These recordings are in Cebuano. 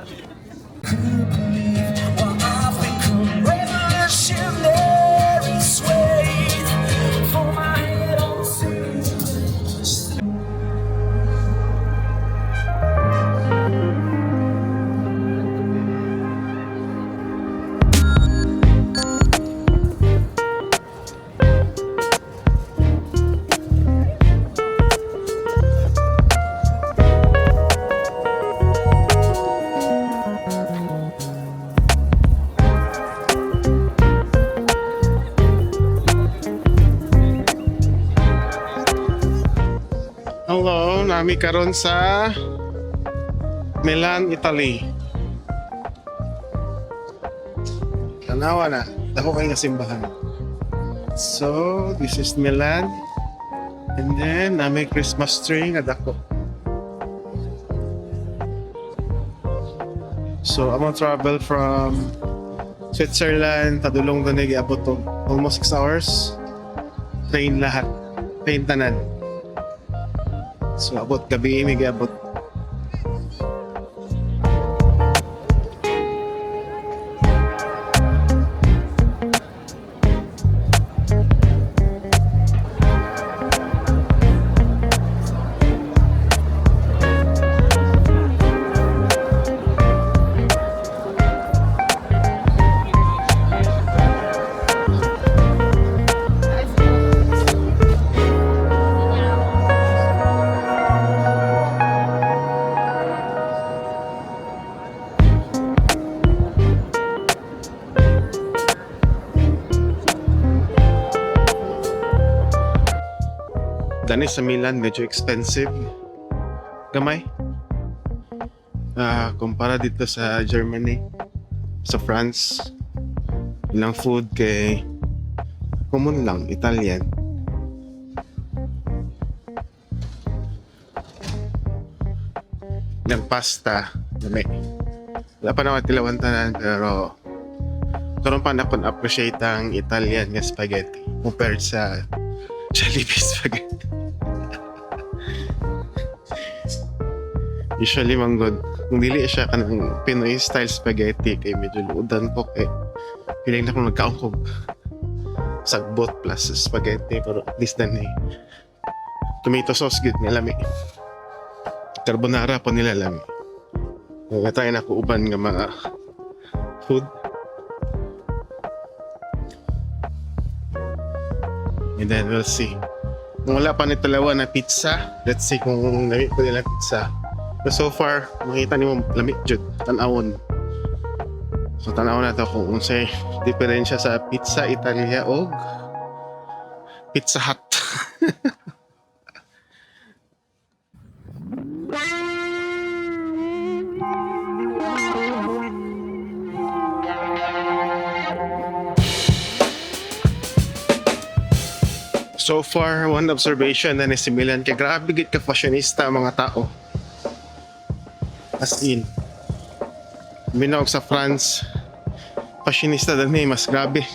Well, I've become revolutionary swayed for my head on sea. Hello, nami karon sa Milan, Italy. Tanawa na, dako kay nga simbahan. So, this is Milan. And then, nami Christmas tree nga dako. So, I'm gonna travel from Switzerland, padulong doon giabot to almost 6 hours. Train lahat. Train tanan. So, abot gabi, may giabot. Dani sa Milan, medyo expensive. Gamay. Ah, kumpara dito sa Germany, sa France, ilang food kay common lang, Italian. Ilang pasta, dami. Wala pa naman tilawan tanan, pero karon pa na appreciate ang Italian nga spaghetti compared sa Jollibee spaghetti. Usually, manggod, kung dili siya kanang Pinoy style spaghetti kay medyo luudan ko kay feeling na kung nagkaon ko sagbot plus spaghetti, pero at least dan eh tomato sauce gud nga lami, carbonara po nila lami. Nagtry na ko uban nga mga food and then we'll see. Kung wala pa ni talawa na pizza, let's see kung lami po nila pizza. But so far, makita nimo lami jud, tan-awon. So tan-awon na to kung unsay diferensya sa Pizza Italia og Pizza Hut. So far, one observation na ni si Milan kay grabe gid ka fashionista ang mga tao. As in. Minog sa France, fashionista din eh, mas grabe.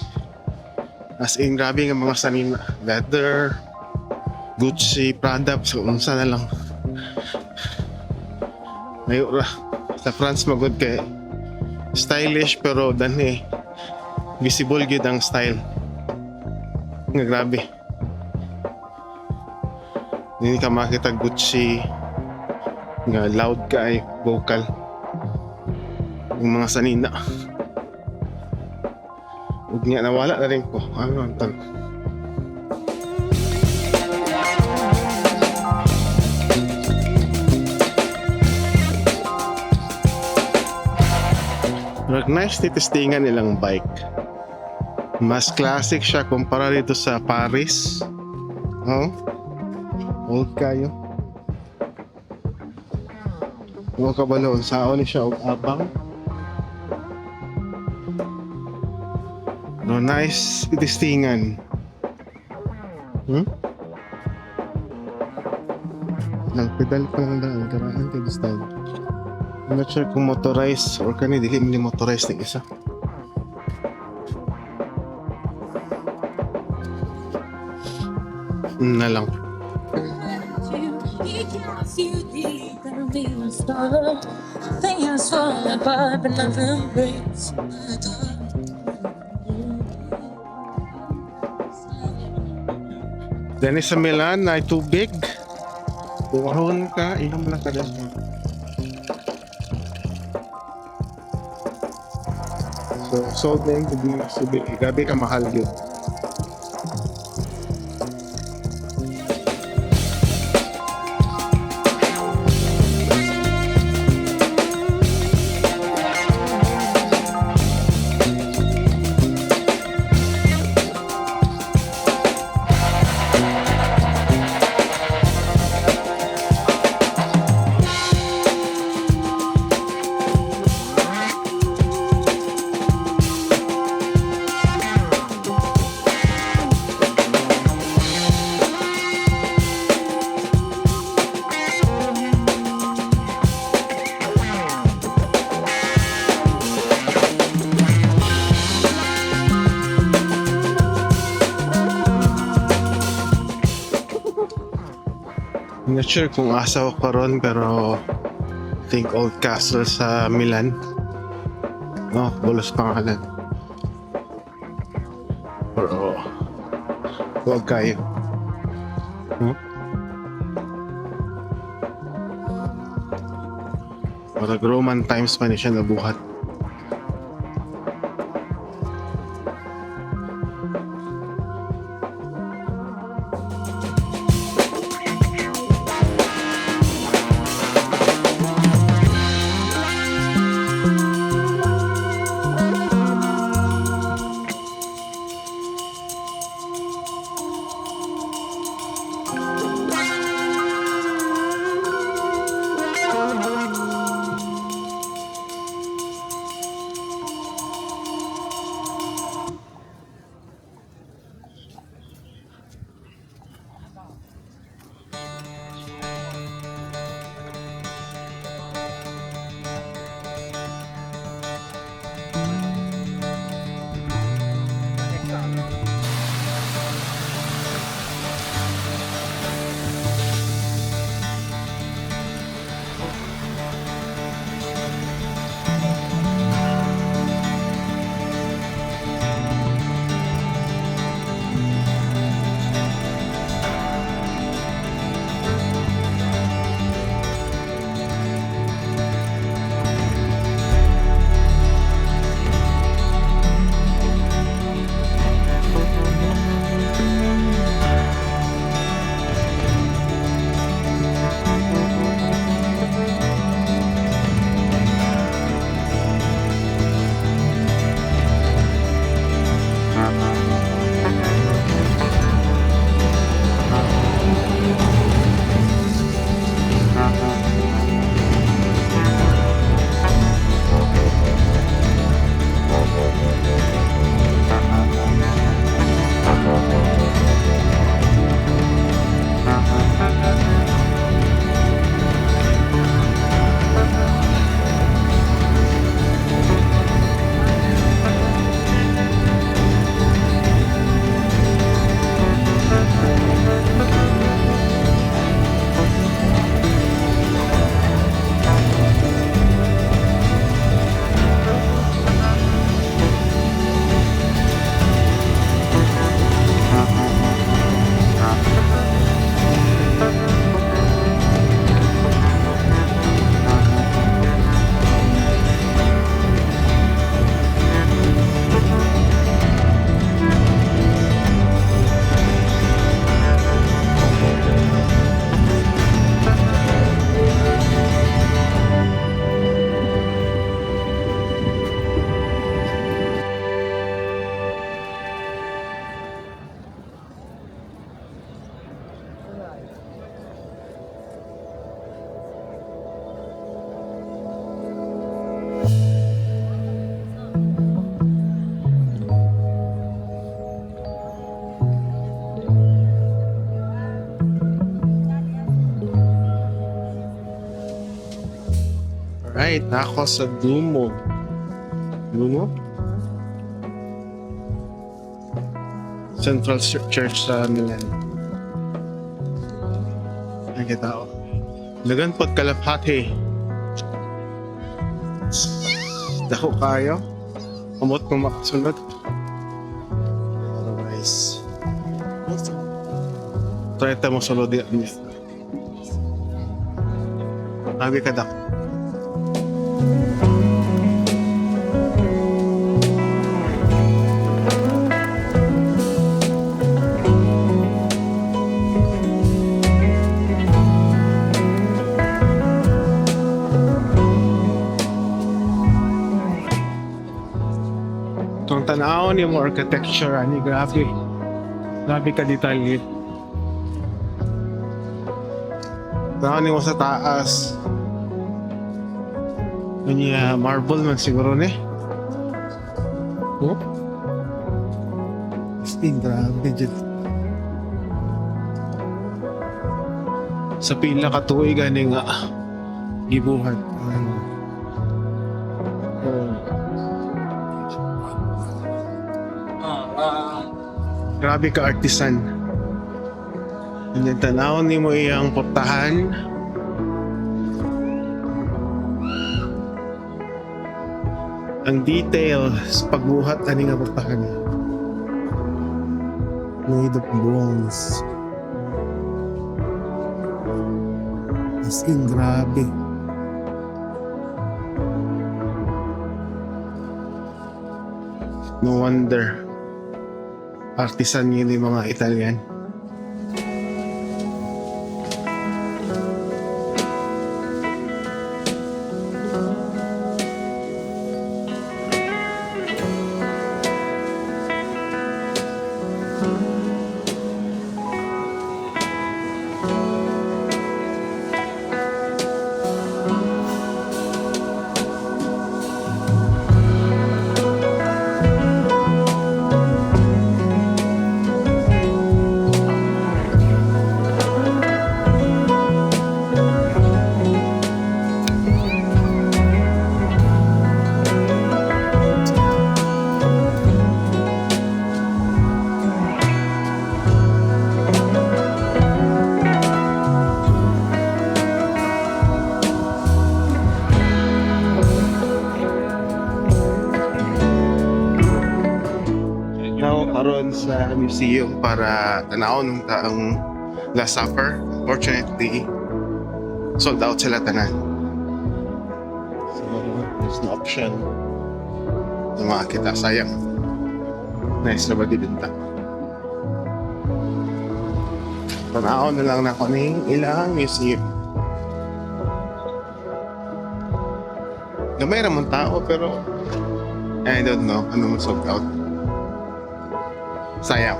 As in, grabe nga mga sanina. Leather, Gucci, Prada, so unsa na lang. Ngayon ra. Sa France magod kay stylish pero danhi visible gyud ang style. Nga grabe. Hindi ka makita Gucci nga loud ka ay vocal yung mga sanina. Ug nga nawala na rin ko. Ano ang tan? Murag nice ni testingan nilang bike. Mas classic siya kumpara dito sa Paris. Oh. Old kayo. Mga kabalo, unsaon ni siya og abang. No, nice itistingan. Nang pedal pa lang daan, karaan kay style. I'm not sure kung motorized or kani dili man ni motorized ning isa. Na lang. You He counts you deep and leaves start. Things fall apart, but nothing breaks my heart. Then sa Milan ay tubig. Buhon ka, inom lang ka din. So, sold na yung tubig. Tubig. Grabe ka mahal yun. I'm not sure kung asa ko karon pero I think Old Castle sa Milan. No, bulos pangalan. Pero huwag kayo. Huh? Parang Roman times pa ni siya nabuhat. Alright, nako sa Duomo. Duomo? Central Church sa Milan. Ay, Daghan kay tao. Daghan pod kalapati. Dako kayo. Amot kung makasunod. Otherwise, try ta mo sulod di niya. Abi ka dako. Itong tanaw ni mo architecture ani, grabe. Grabe ka detalye. Tanaw ni mo sa taas. Kanya marble man siguro ni. Oh. Astin, grabe jud. Sa pila ka tuig ani nga gibuhat. Ano. Oh. Grabe ka artisan. And then tanawon nimo iyang portahan. Ang detail sa pagbuhat ani nga portahan. Made of bronze. As in, grabe. No wonder. Artisan yun yung mga Italian. Now, karon sa museum para tanawon ang Last Supper. Fortunately, sold out sila tanan. So, there's no option na makakita. Sayang. Nice na ba dibinta? Tanawon na lang nako ning ilang museum. Gamay ra man tao pero I don't know ano man sold out. Sayang.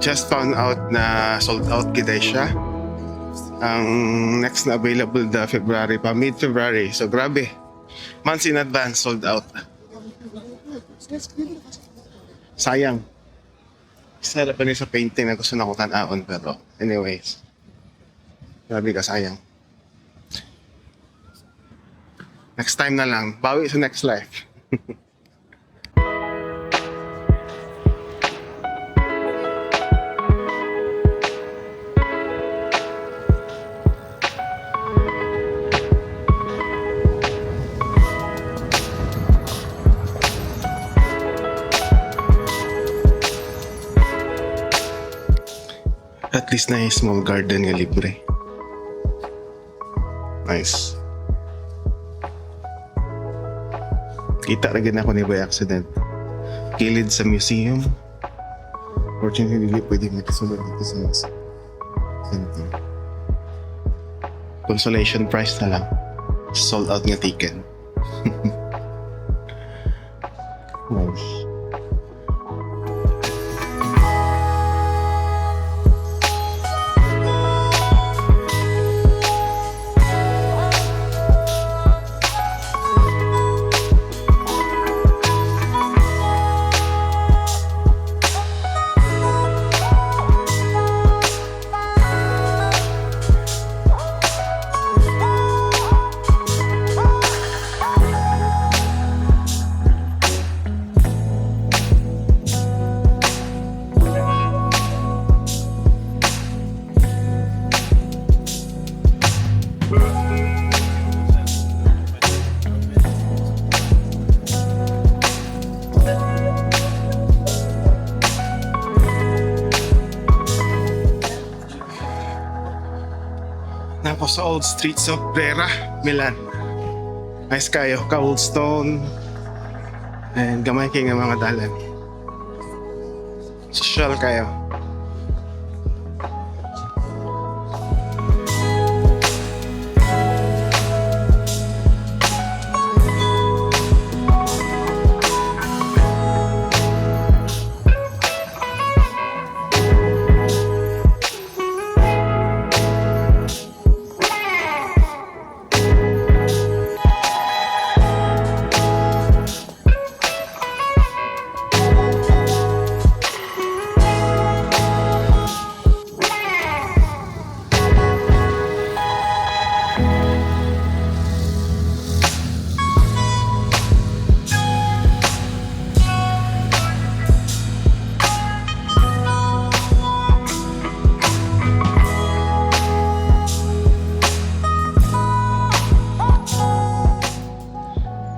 Just found out na sold out gid siya. Ang next na available da February pa, mid-February. So grabe. Months in advance sold out. Sayang. Isa pa ni sa painting na gusto na ko tan-aon pero anyways. Grabe ka, sayang. Next time na lang. Bawi sa next life. At least na yung small garden nga libre. Nice. Kita ra gid ako ni by accident. Kilid sa museum. Fortunately, dili pwede makasulod dito sa center. Consolation prize na lang. Sold out nga ticket. Nice. Sa old streets of Brera, Milan. Nice kayo, cobblestone and gamay kay nga mga dalan. Social kayo.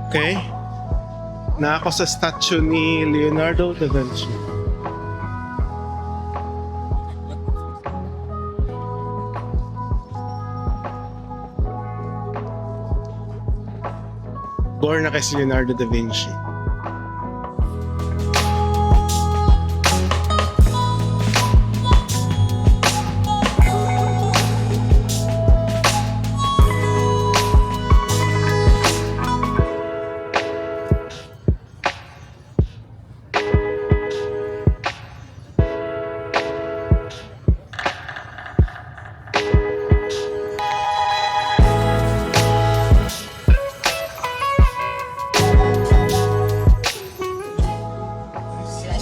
Okay. Na ako sa statue ni Leonardo da Vinci. Born na kay si Leonardo da Vinci.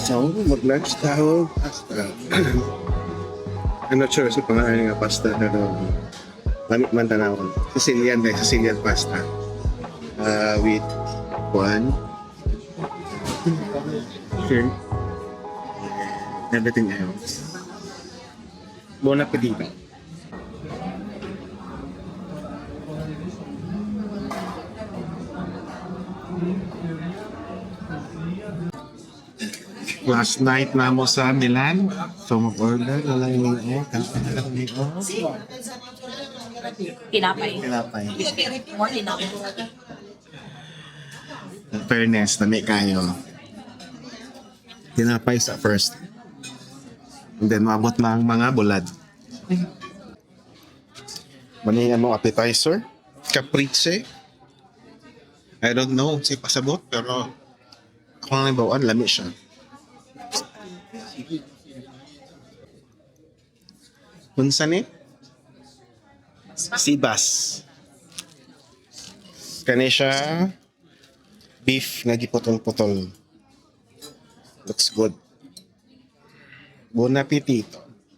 So, mag-lunch tayo. Pasta. I'm not sure sa pangalan nga pasta, pero lamit man tanawon. Sicilian, guys. Sicilian pasta. With one shrimp and everything else. Buon appetito. Last night na mo sa Milan. So mag-order na lang yung oh. Tinapay. Tinapay. More tinapay. In fairness, nami kayo. Tinapay sa first. And then maabot na ang mga bulad. Mani mo appetizer? Caprice. I don't know si pasabot pero ako lang nabawaan, lami siya. Unsa ni? Sibas. Kani siya beef nga giputol-putol. Looks good. Bon appetito.